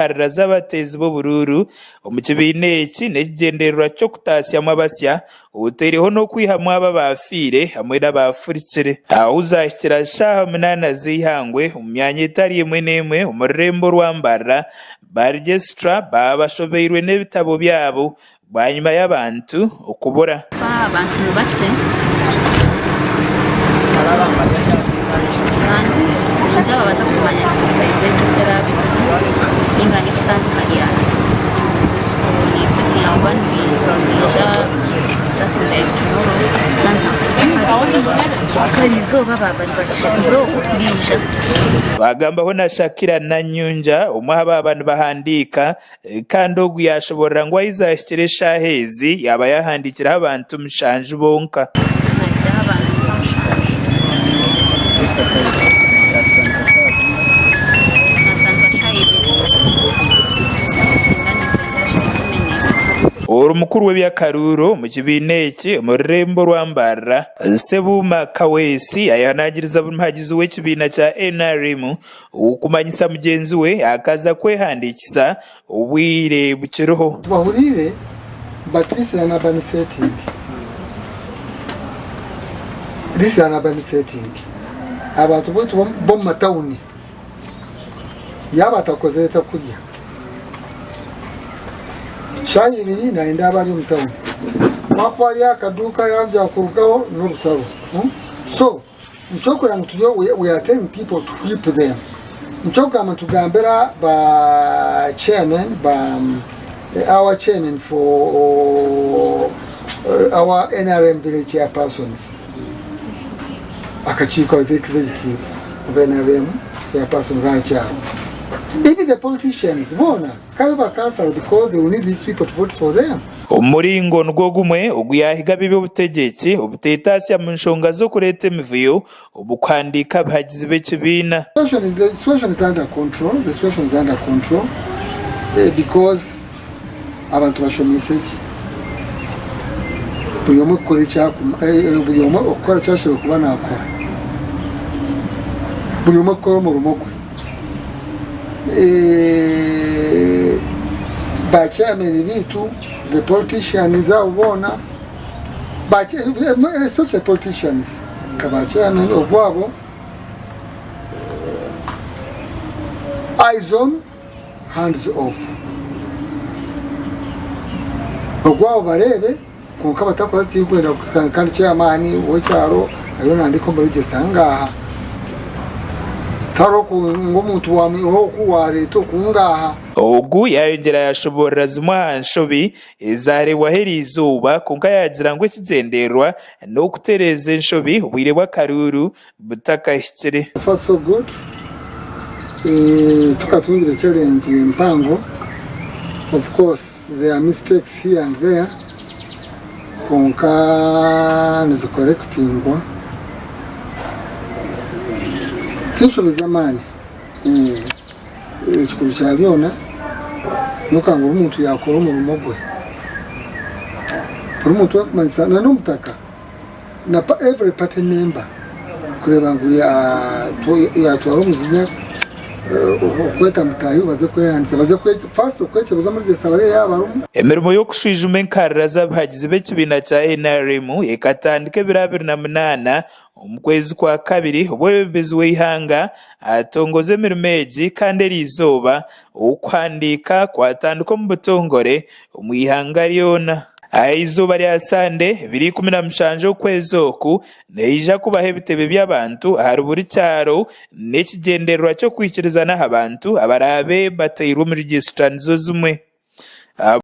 Enkarira z'abateezi b'oburuuru omu kibiina eki n'ekigyendererwa ky'okutaasyamu abasya otaireho n'okwihamu abo abaafiire hamwe n'abaafurikire. Ahu zaahikira shaaha munaana z'eihangwe omu myanya etari emwe n'emwe omu rurembo rwa Mbarara, ba registra baaba bashobeirwe n'ebitabo byabo bwanyima y'abantu okubura. Abantu ni bakye kandi baingi aba batakumanya exercise egi oku eraabeho ninga n'ekutandika ryari so ni expectinga kuba nibaija starting like tomorrow kutandika kwija kare kare izooba baaba bari bakye izooba baija. Twagambaho na Shakira Nanyunja omwe aha baaba nibahandiika Kandi ogu yaashoboorora ngu ahu zaahikire eshaaha ezi yaaba yaahandiikireho abantu mushanju bonka. Ori mukuru w'eby'akaruuru omu kibiina eki omu rurembo rwa Mbarara, Ssebuuma Kaweesi yayehanangiriza buri muhagizi w'ekibiina kya NRM Okumanyisa mugyenzi we akaza kwehandiikisa obwire bukiriho. Tubahuriire but this is an urban setting. This is an urban setting. Abantu baitu b'omu matawuni yaaba atakozire takurya. Shaaha ibiri nayenda abe ari omu tawuni. Wakuba ari aha kaduuka yaaba kurugaho n'orutaro. So Nikyo kureba ngu turi we are telling people to whip them. Nikyo kugamba nitugambira ba chairman ba our chairman for our NRM village chairpersons akakiiko the executive of NRM chairpersons aha kyaro. Even the politicians boona Kabe bakansala because they will need these people to vote for them. Omu muringo nigwo gumwe, ogu yaahiga ab'eby'obutegyeki obuteetaasya mu nshonga z'okureeta emivuyo omu kuhandiika abahagizi b'ekibiina. The situation is under control, the situation is under control because abantu bashomeise gye. Buri omwe kukora eki buri omwe okukora eki ashemereire kuba naakora. Buri omwe kukora omurimo gwe. Ba chairman baitu, the politicians abo boona, especially politicians nka ba chairman obwabo eyes on hands off ogwabo bareebe kwonka batakora tirikwenda kandi chairman w'ekyaro ariyo nandika omu register ngaha tihariho ngu omuntu wamwihaho oku wareeta oku ngaha. Ogu yayongyera yashoboorora zimwe aha nshobi ezareebwaho eriizooba kwonka yaagira ngu ekigyendererwa n'okutereeza enshobi obwire bw'akaruuru butakahikire. So far so good, tukatungire challenge mpango, of course there are mistakes here and there kwonka nizikorekitingwa, tinshobi z'amaani, ekikuru kya byona n'okugira ngu buri muntu yakora omurimo gwe, buri muntu arikumanyisa na n'omutaka. na every party member kureeba ngu yatwara omujinya okweta mutaahi we baze kwehandiisa baze first okwekyebeza omuri register bareebe yaaba arimu. Emirimo y'okushwijuma enkarira z'abahagizi b'ekibiina kya NRM ekatandika ebiro 28 omu kwezi kwa kabiri obu omwebembezi w'eihanga atongoza emirimo egi kandi eriizooba okuhandiika kwatandika omu butongore omu ihanga ryona. Aha izooba rya Sande, biri 17 okwezi oku, neija kubaho ebitebe by'abantu ahari buri kyaro n'ekigyendererwa ky'okwikirizana aha bantu abaraabe batairwe omu regisita nizo zimwe.